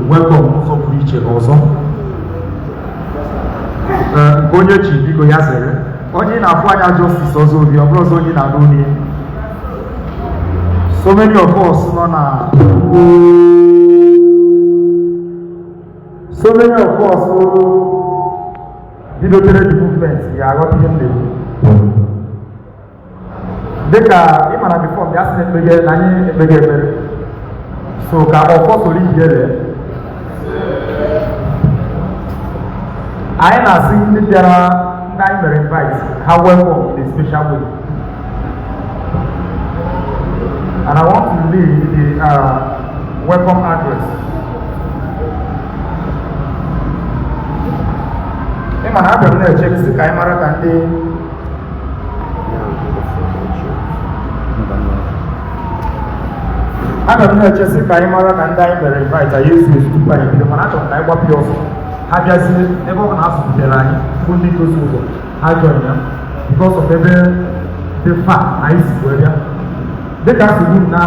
Welcome n'ụzọ pụrụ iche ọzọ. Ee, nke onye chi biko ya zere onye ị na-afụ anya Justice ọzọ obi ọ bụrụ ọzọ onye na-anụ onye. So many of us nọ na, so many of us bidotere the movement ya aghọta ihe m na-ekwu. Dịka ị mara, before bịa sị na ekpege na anyị ekpege ekpere, so ka ọfọ soro ijele anyị na-asị ndị bịara, ndị anyị mere invite ha, welcome in a special way. And I want to lead the welcome address. Ị ma na abịa m na-eche sị ka anyị mara ka ndị abịa m na-eche sị ka anyị mara ka ndị anyị mere invite anyị ezu ezu tupu anyị bido, mana achọrọ m ka anyị gbapụ ya ọsọ. Ha bịazie ebe ọ bụ na a zụpụtara anyị bụ ndị gosi ụzọ ha join ya because of ebe dị far anyị si wee bịa. Dịka nsogbu na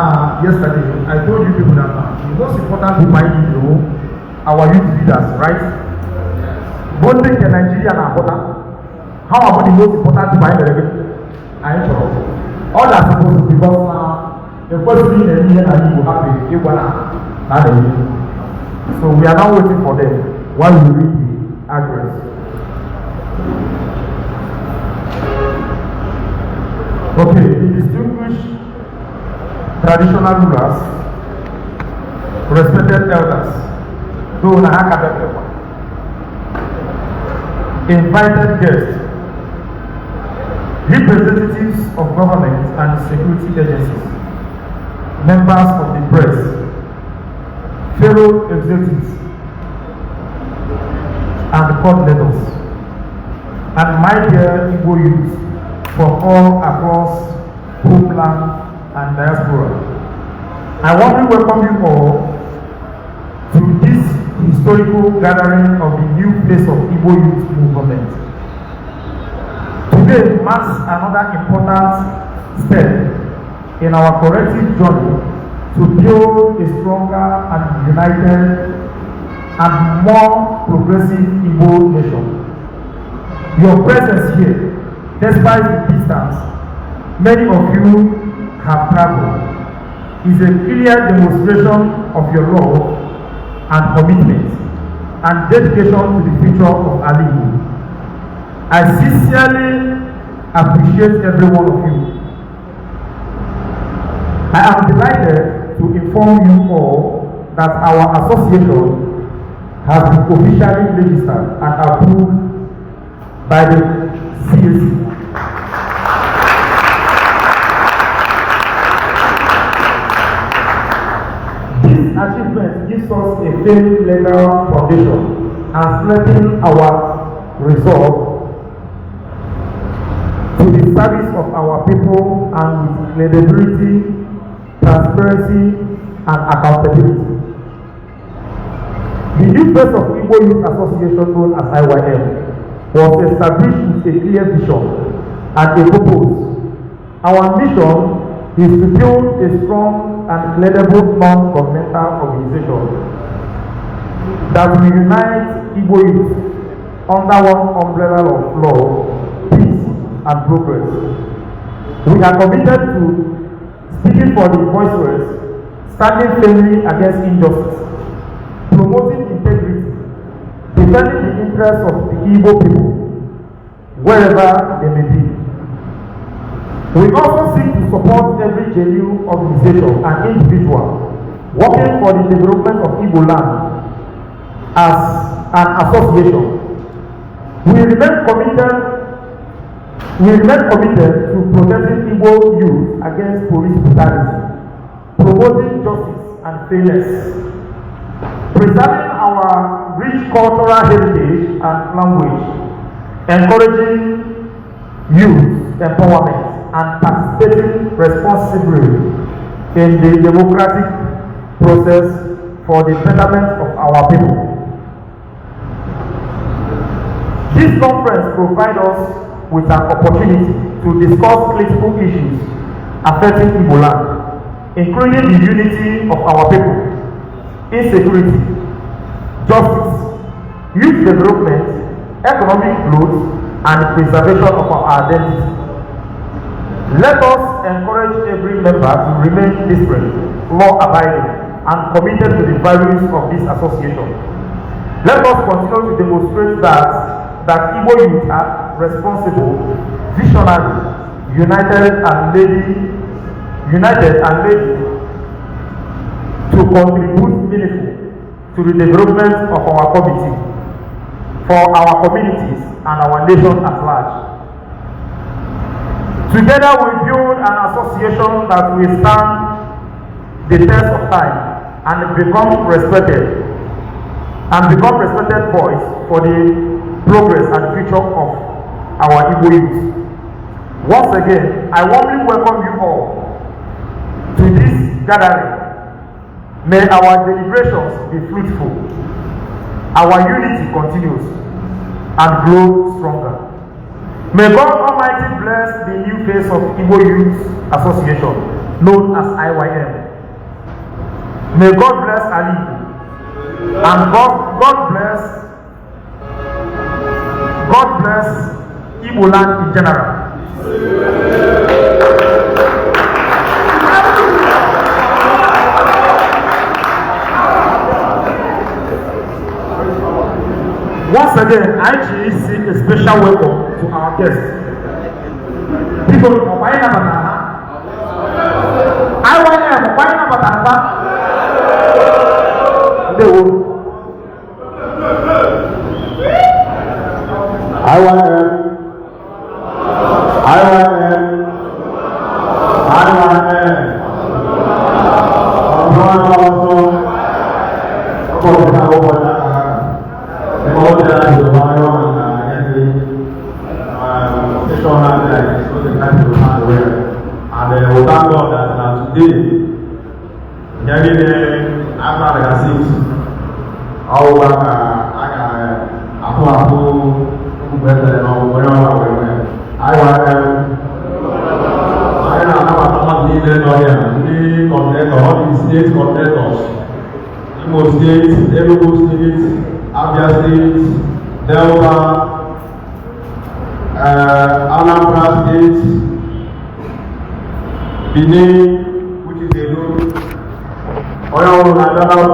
yesterday, I told you people that the most important group anyị need bụ our youth leaders, right? Bụ ndị nke Nigeria na-ahụta ha ma bụ the most important people anyị mere gị anyị chọrọ. Ọ ga-asupposed because na ekwesịghị ị na-eme ihe n'ala Igbo hapụ ịgwa na na a na-eme. So we are now waiting for them while we read the address. Okay, the distinguished traditional rulers, respected elders, though na ha ka bịa, invited guests, representatives of government and security agencies, members of the press, fellow executives, and coordinators, and my dear Igbo youth from all across homeland and diaspora. I warmly welcome you all to this historical gathering of the New Face of Igbo Youth Movement. Today marks another important step in our collective journey to build a stronger and united and more progressive Igbo nation. Your presence here, despite the distance many of you have traveled, is a clear demonstration of your love and commitment and dedication to the future of Ali Igbo. I sincerely appreciate every one of you. I am delighted to inform you all that our association has been officially registered and approved by the CAC. This achievement gives us a firm legal foundation and strengthens our resolve to the service of our people and with credibility, transparency, and accountability. The New Face of Igbo Youth Association, known as IYM, was established with a clear vision and a purpose. Our mission is to build a strong and credible non-governmental organization that will unite Igbo youth under one umbrella of love, peace, and progress. We are committed to speaking for the voiceless, standing firmly against injustice, promoting integrity, defending the interests of the Igbo people, wherever they may be. We also seek to support every genuine organization and individual working for the development of Igbo land as an association. We remain committed to protecting Igbo youth against police brutality, promoting justice and fairness, preserving our rich cultural heritage and language, encouraging youth empowerment, and participating responsibly in the democratic process for the betterment of our people. This conference provides us with an opportunity to discuss critical issues affecting Igbo land, including the unity of our people, insecurity, justice, youth development, economic growth, and preservation of our identity. Let us encourage every member to remain disciplined, law-abiding, and committed to the values of this association. Let us continue to demonstrate that Igbo youth are responsible, visionary, united and ready to contribute meaningfully to the development of our community, for our communities and our nation at large. Together we build an association that will stand the test of time and become respected voice for the progress and future of our Igbo youth. Once again, I warmly welcome you all to this gathering. May our deliberations be fruitful, our unity continues, and grow stronger. May God Almighty bless the new face of Igbo Youth Association, known as IYM. May God bless Ali and God bless Igbo land in general. Once again, I see a special welcome to our guests. People, ọkwa anyị nabatara ha? IYM, ọkwa anyị nabatara ha? Ndewo. IYM, IYM, IYM. Ọ̀dọ́ ọ̀sọ́, ọkọ̀ ìta ọkọ̀ ìta kàkà. Ẹ̀kọ́ ó jẹ́ láti lọ wáyọ́ na ẹ̀sìn occasion like this, no dey carry to hand well. And we thank God that na today, ihe niile after the 6, ọwụwa ka a ga-atụ atụ mgbe na ọgwụgwọ onye ọbụla wee nwee. IYM, anyị na-anabata mmadụ niile nọ ya, ndị coordinator, all the state coordinators, Imo State, Enugu State, Abia State, Delta, Anambra State, Benin, which is Edo. Onye ọbụla na-abịa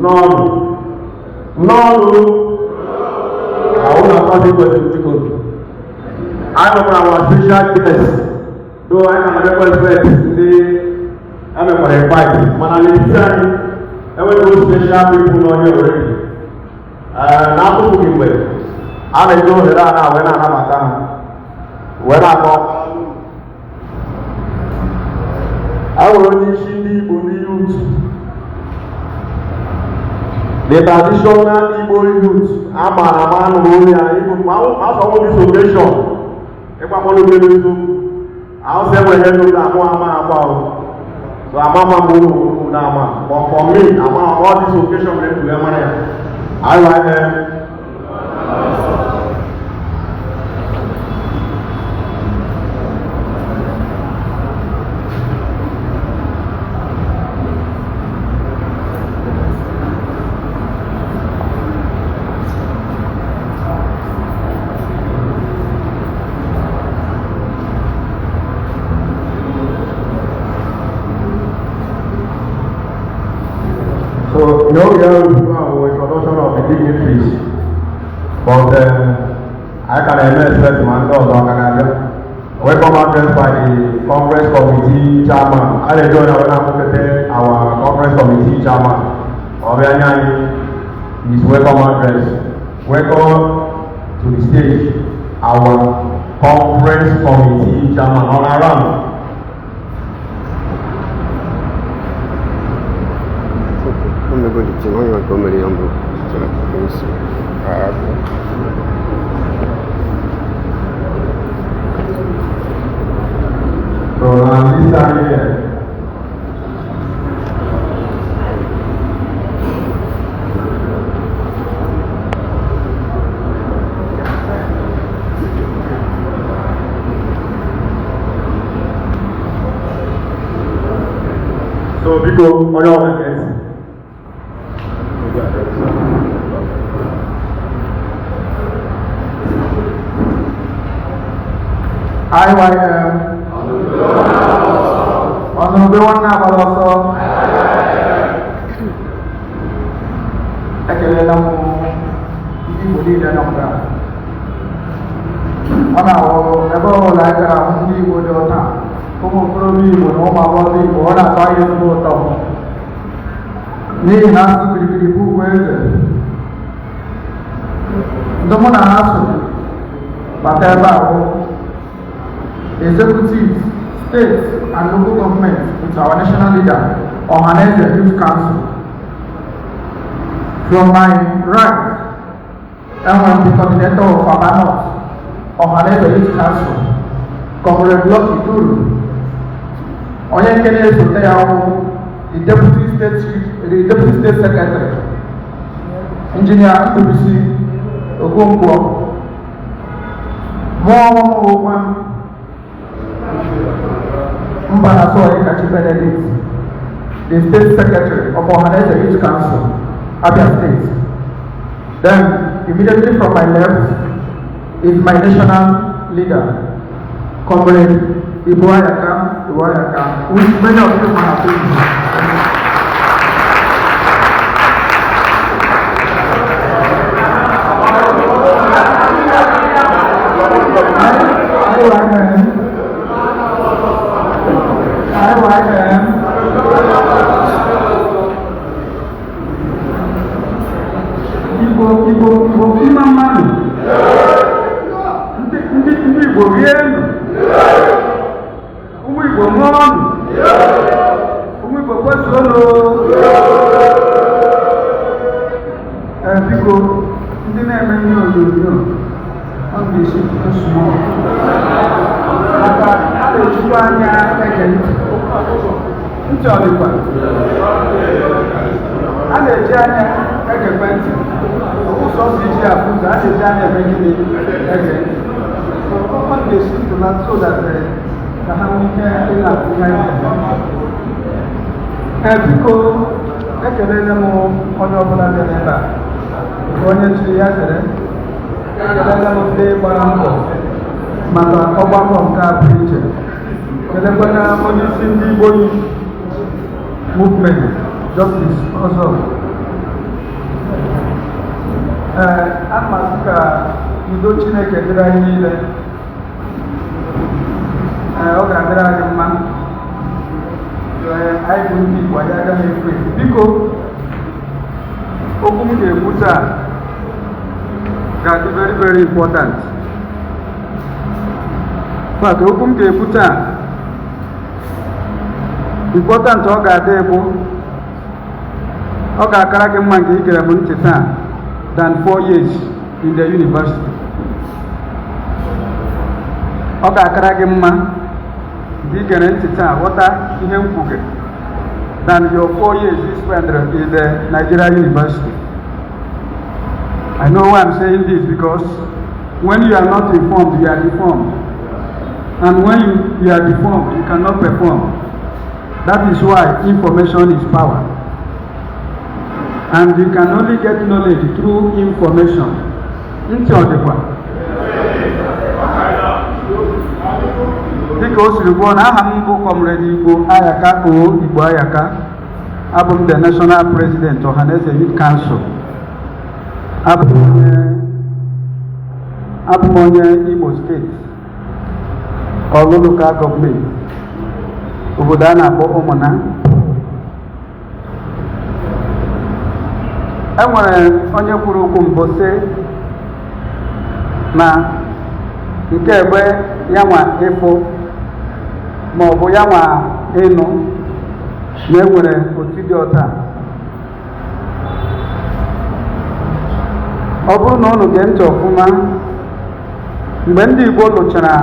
n'ọnụ n'ọnụ ahụ na-akpata ikwesịrị biko. Anyị nwekwara our special guest, though anyị na-emekwa expect ndị emekwara invite, mana n'etiti anyị enweghị special people nọ here already. Na-atụfughị mgbe, a na-eji ohere a na wee na-anabata ha wee na-akọ a nwere onye isi ndị Igbo, ndị youth, the traditional Igbo youth a maara ama nụrụ olu ya Igbo ma asọnwụ this occasion ịgbakwala obere eziokwu ahụ sị enwere ihe n'ụlọ amụ ama agba o so ama ama m unu unu na ama, but for me, ama all this occasion mere m wee mara ya. IYM. So, we have our introduction of the dignitaries, but I can expect one ọzọ aka ga-abịa. Welcome address by the conference committee chairman. I dey join our our conference committee chairman. Ọbịa nye anyị his welcome address. Welcome to the stage our conference committee chairman on around. Omego the thing, onye nke o mere ya mbụ chere ka o si ahapụ. So na this time here, so biko, onye ọbụla gee ntị. IYM. Ọnụrụbe nwanne agbara ọsọ. Ekelela m ndị Igbo niile nọ nga. Ọ na-awụ ebe ọ bụla anyị gara hụ ndị Igbo dị ụta, ụmụ okorobịa Igbo na ụmụ agbọghọ Igbo, ọ na-atọ anyị ezigbo ụtọ. N'ihi na asụ biribiri bụ ugwu eze. Ndị mụ na ha so bata ebe a bụ executives, state and local government with our national leader, Ohanaeze Youth Council. From my right, enwere the coordinator of Aba North, Ohanaeze Youth Council, Comrade Lucky Duru. Onye nke na-esote ya bụ the deputy state secretary, Engineer Ndubuisi Okonkwo. Mụ onwe m bụkwa Mbanaso Onyekachi Benedict, the state secretary of Ohanaeze Youth Council, Abia State. Then, immediately from my left is my national leader, Comrade Igboayaka Igboayaka, which many of you have seen. IYM. IYM. Igbo, Igbo, Igbo, mma mma nụ. Ndị Igbo, rienụ. Ụmụ Igbo, ṅụọnụ. Ụmụ Igbo, kwezuonụ. Ee, biko, ndị na-eme ihe onyonyo, ọ ga-esi small maka a na-ejikwa anya ege ntị. Ntị ọ dịkwa? A na-eji anya egekwe ntị. Ụzọ ọsọ iji afụ ụzọ, a na-eji anya eme gịnị? Ege ntị. So ọ ga-esi ntụla so that ka ha nwee ike ịna-afụ ihe anyị na-eme. Ee, biko, ekelele m onye ọbụla bịara ebe a, nke onye chiri ya zere. Ekelele m ndị gbara mbọ maka ọgbakọ nke a pụrụ iche, kelekwana onye isi ndị Igbo Youth Movement, Justice ọzọ. Ee, a masị ka udo Chineke dịrị anyị niile. Ee, ọ ga-adịrị anyị mma. Ee, anyị bụ ndị Igbo, anyị agaghị efu efu. Biko, okwu m ga-ekwu taa ga-adị very, very important. Fact, okwu m ga-ekwu taa important ọ ga-adị bụ ọ ga-akara gị mma nke i gere m ntị taa than 4 years in the university. Ọ ga-akara gị mma nke i gere ntị taa ghọta ihe m kwuge than your 4 years you spent in the Nigeria university. I know why I'm saying this, because when you are not informed, you are deformed. And when you are deformed, you cannot perform. That is why information is power. And you can only get knowledge through information. Ntị ọ dịkwa? Dịka o siri gwuo na aha m bụ Comrade Igboayaka O Igboayaka. Abụ m the National President, Ohanaeze Youth Council. Abụ m onye Imo Steeti, Orlu Local Government, obodo a na-akpọ Ụmụna. E nwere onye kwuru okwu mbụ sị na nke egbe ya nwa ịfụ ma ọ bụ ya nwa ịnụ na e nwere otu dị ọta. Ọ bụrụ na unu gee ntị ọfụma, mgbe ndị Igbo lụchara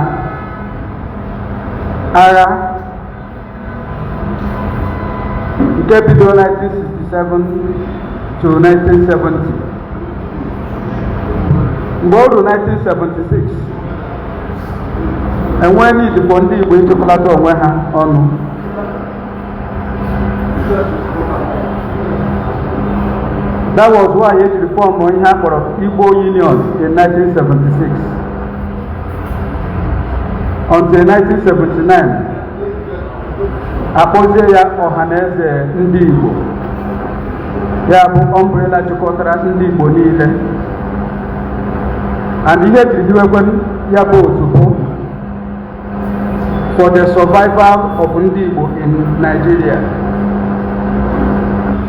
agha nke bidoro 1967 to 1970, mgbe o ruru 1976, enwee need for ndị Igbo ịchịkọlata onwe ha ọnụ. That was why e jiri form ihe a kpọrọ Igbo Union in 1976. Until 1979, akpọzie ya Ọhaneze Ndị Igbo, ya bụ umbrella jikọtara ndị Igbo niile. And ihe ejiri hiwekwe ya bụ otu bụ for the survival of ndị Igbo in Nigeria,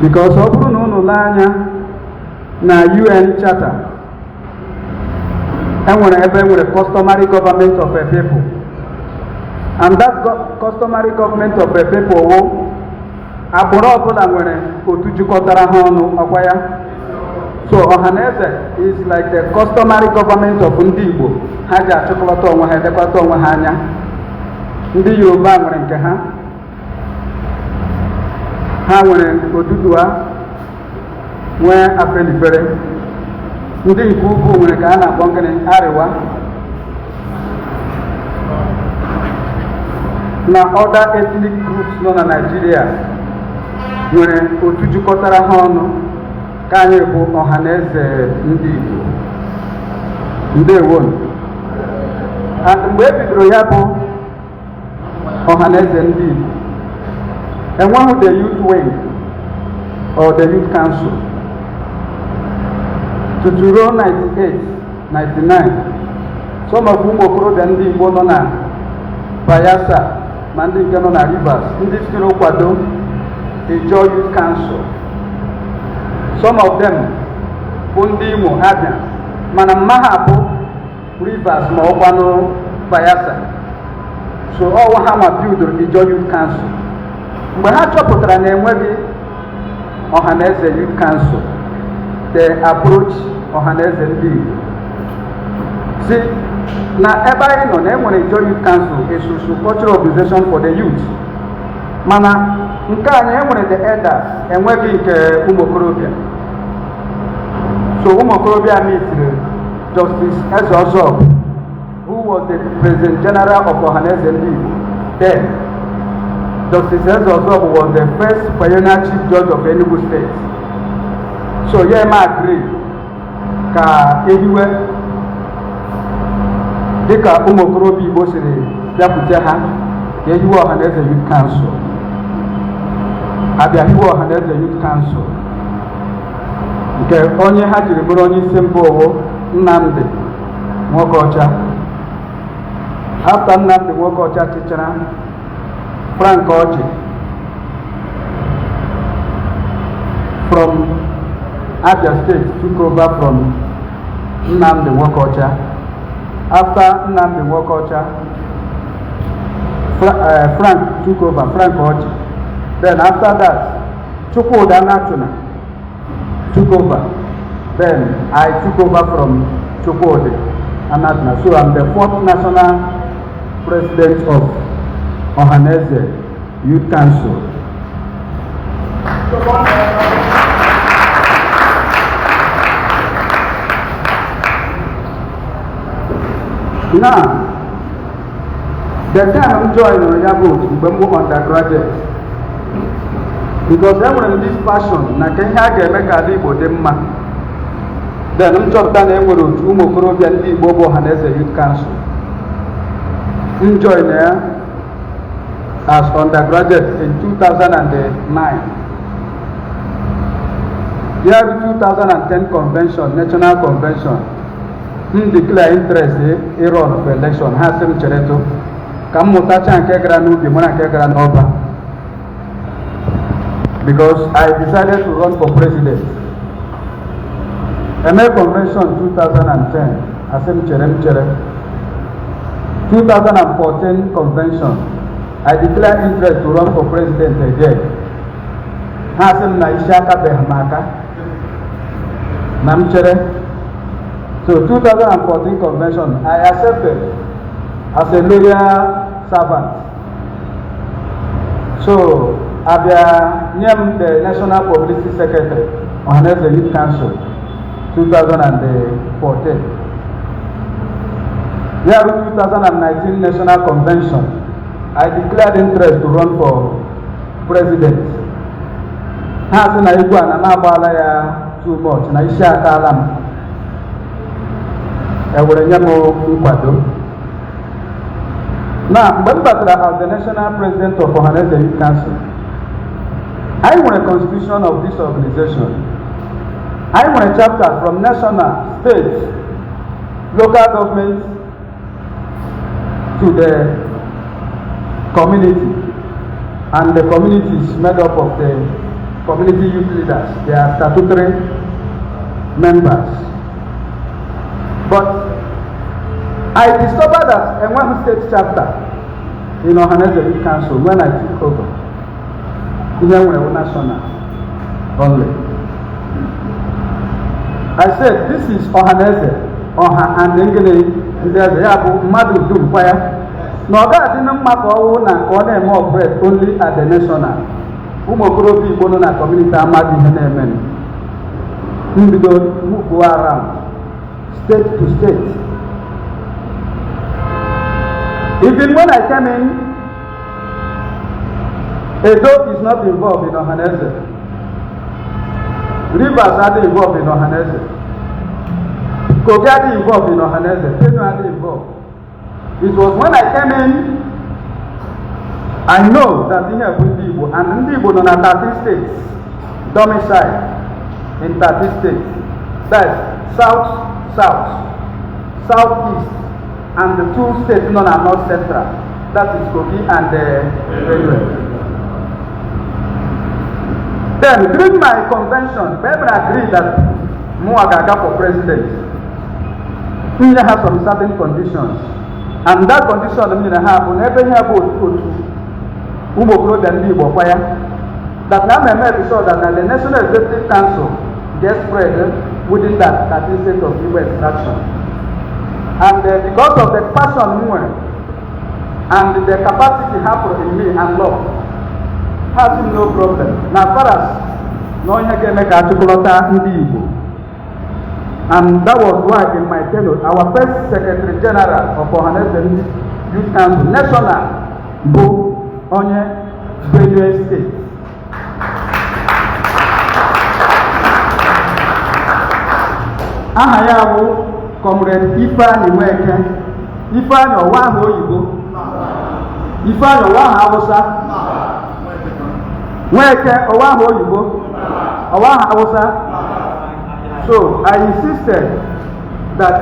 because ọ bụrụ na unu lee anya na UN Charter, enwere ebe enwere customary government of a people, and that customary government of a people wụ agbụrụ ọbụla nwere otu jikọtara ha ọnụ ọkwa ya. So Ọhaneze is like the customary government of ndị Igbo. Ha ji achịkọlọta onwe ha, elekwata onwe ha anya. Ndị Yoruba nwere nke ha, ha nwere Oduduwa, nwee Afenifere. Ndị nke ugwu nwere ka a na-akpọ gịnị, Arewa, na other ethnic groups nọ na Nigeria nwere otu jikọtara ha ọnụ ka anyị bụ Ọhaneze Ndị Igbo. Ndewo. And mgbe e bidoro ya bụ Ọhaneze Ndị Igbo, enweghị the youth wing or the youth council tutu ruo 98, 99. Some of ụmụ okorobịa ndị Igbo nọ na Bayelsa ma ndị nke nọ na Rivers, ndị siri kwado Ijaw Youth Council, some of them bụ ndị Imo, Abia, mana mma ha bụ Rivers ma ọkwanụ Bayelsa. So ọwa ha ma bildoro Ijaw Youth Council. Mgbe ha chọpụtara na enweghị Ọhaneze Youth Council, they approach Ọhaneze Ndị Igbo si na ebe anyị nọ na enwere Ijaw Youth Council, a social cultural organization for the youth, mana nke anyị enwere the elders, enweghị nke ụmụ okorobịa. So ụmụ okorobịa meetiri Justice Eze Ozobu, who was the President General of Ọhaneze Ndị Igbo then. Justice Eze Ozobu was the first pioneer Chief Judge of Enugu State. So ya eme agree ka ehiwe dịka ụmụ okorobịa Igbo siri bịakwute ha, ka ehiwe Ọhaneze Youth Council. Abịa hiwe Ọhaneze Youth Council, nke onye ha jiri bụrụ onye isi mbụ owo Nnamdi Nwokeọcha. After Nnamdi Nwokeọcha chịchara, Frank Orji from Abia State took over from Nnamdi Nwokeọcha. After Nnamdi Nwokeọcha, Frank took over, Frank Orji. Then after that, Chukwudi Anachuna took over. Then I took over from Chukwudi Anachuna. So I'm the fourth national president of Ohaneze Youth Council. Now, the time m join ya bụ otu mgbe m bụ undergraduate, because enwere m this passion na ka ihe a ga-eme ka ala Igbo dị mma. Then m chọpụta na enwere otu ụmụ okorobịa ndị Igbo bụ Ọhaneze Youth Council. M join ya as undergraduate in 2009. Ya bụ 2010 convention, national convention, m declare interest ịrun for election. Ha sị m cheretụ ka m mụtacha nke gara n'ubi mara nke gara n'ọba, because I decided to run for president. Eme convention 2010, asị m chere, m chere. 2014 convention, I declare interest to run for president again. Ha sị m na isi akabeghị m aka, na m chere. So 2014 convention, I accepted as a loyal servant. So abịa nye m the national publicity secretary, Ọhaneze Youth Council, 2014. Ya bụ 2019 national convention, I declared interest to run for president. Ha sị na igwe a na m agbaala ya too much, na isi akaala m. Ewere nye m nkwado. Na mgbe m batara as the national president of Ohanaeze Youth Council, anyị nwere constitution of this organization. Anyị nwere chapter from national, state, local government to the community, and the community is made up of the community youth leaders. They are statutory members. But I discovered that enweghị state chapter in Ohanaeze Youth Council when I took over. Ihe nwere wụ national only. I said, this is Ohanaeze, ọha and ngịnị ndị eze, ya bụ mmadụ dum kwa ya, na ọ ga-adị na mma ka ọ wụ na ka ọ na-eme operate only at the national. Ụmụ okorobịa Igbo nọ na community amaghị ihe na-eme. Mbido move around state to state. Even when I came in, Edo is not involved in Ohanaeze. Rivers adịghị involved in Ohanaeze. Kogi adịghị involved in Ohanaeze. Benue adịghị involved. It was when I came in, I know that ihe bụ ndị Igbo, and ndị Igbo nọ na 30 states, domicile in 30 states. That's South, South, South East, and the two states nọ na North Central. That is Kogi and Benue. Then during my convention, Bebra agreed that mụnwa ga-aga for president. Nye ha some certain conditions. And that condition m nyere ha bụ na ebe ihe bụ otu ụmụ okorobịa ndị Igbo kwa ya, that na eme sure that na the National Executive Council get spread within that 13 state of Igbo extraction. And because of the passion m nwere and the capacity ha pụrụ in me and love, ha sị m no problem, na as far as na onye ga-eme ka achịkọlọta ndị Igbo. And that was why in my tenure, our first Secretary General of Ohanaeze Youth Council National bụ onye Benue State. Aha ya bụ Comrade Ifeanyi Nweke. Ifeanyi ọwa aha oyibo, Ifeanyi ọwa aha Awụsa, Nweke ọwa aha oyibo, ọwa aha Awụsa. So I insisted that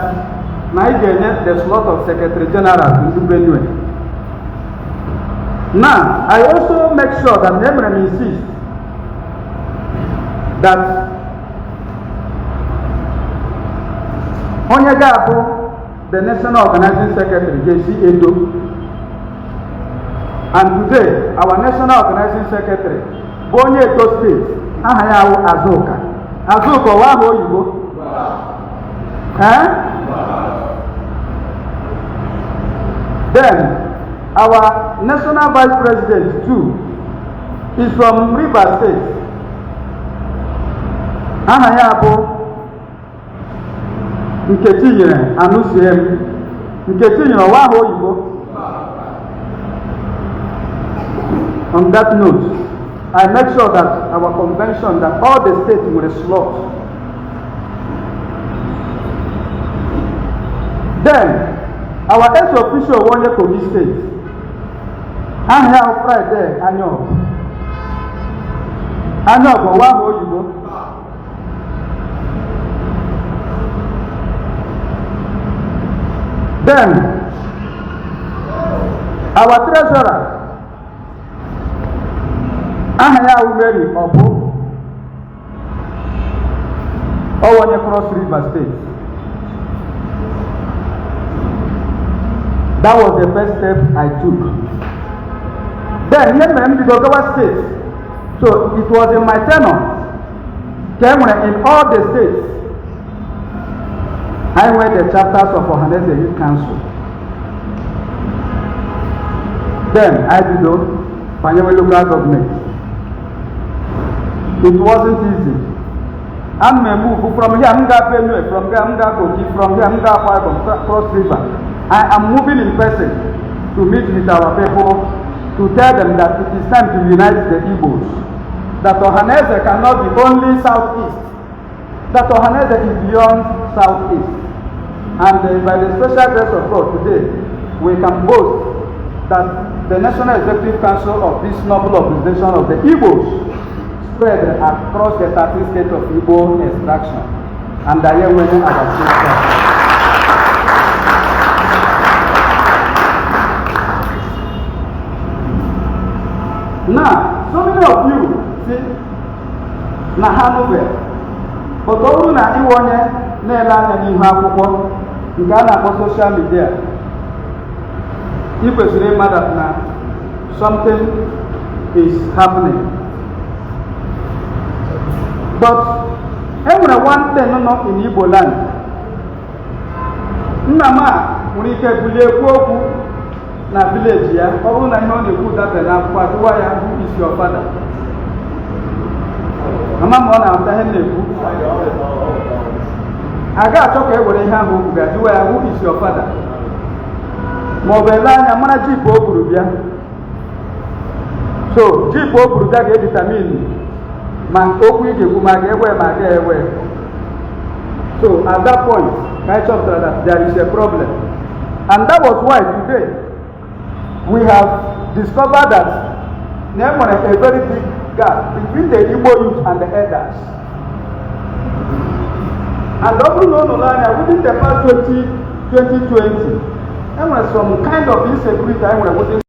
na anyị ga-enye the slot of Secretary General to ndị Benue. Now, I also make sure that na emere m insist that onye ga-abụ the National Organizing Secretary ga-esi Edo. And today, our National Organizing Secretary bụ onye Edo State. Aha ya wụ Azuka. Azuka ọwa aha oyibo? Eh? Then, our National Vice President too is from Rivers State. Aha ya bụ Nkechinyere Anụsiem. Nkechinyere ọwa aha oyibo? On that note, I make sure that our convention, that all the states nwere slot. Then, our ex-official wụ onye Kogi State. Aha ya bụ Friday Anyaọgụ. Anyaọgụ ọwa aha oyibo? Then, our treasurer, aha ya wụ Mary Ọbụ, ọ wụ onye Cross River State. That was the first step I took. Then, ihe mere m bido gawa state. So it was in my tenure ka e nwere in all the states. I nwere the chapters of Ohanaeze Youth Council. Then I bido banyewe local government. It wasn't easy. Ana m move from here, m gaa Benue, from there m gaa Kogi, from here m gaa Akwa Ibom, Cross River. I am moving in person to meet with our people, to tell them that it is time to unite the Igbos. That Ohanaeze cannot be only Southeast. That Ohanaeze is beyond Southeast. And by the special grace of God today, we can boast that the National Executive Council of this noble organization of the Igbos spread across the 13 states of Igbo extraction, and anyị enweghị our state council. Now, so many of you see na ha nụbeghị, but ọ bụrụ na ịwụ onye na-ele anya n'ihu akwụkwọ nke a na-akpọ social media, ị kwesịrị ịma that na something is happening. But e nwere one thing nọ in Igbo land. Nna m a nwere ike bulie kwuo okwu na village ya, ọ bụrụ na ihe ọ na-ekwu dabere n'akwụkwọ, ajụwa ya, "Who is your father?" Ama ma ọ na-ahụta ihe m na-ekwu. A ga-achọ ka e were ihe ahụ okwu ga-ajụwa ya, "Who is your father?" Ma ọ bụ ele anya mara jeep o buru bịa. So jeep o buru bịa ga-edetermine ma okwu ị ga-ekwu ma a ga-ewe ma a ga-ewe. So at that point ka anyị chọpụtara that there is a problem, and that was why today we have discovered that na e nwere a very big gap between the Igbo youth and the elders. And ọ bụrụ na unu lee anya within the past 2020, e nwere some kind of insecurity anyị nwere within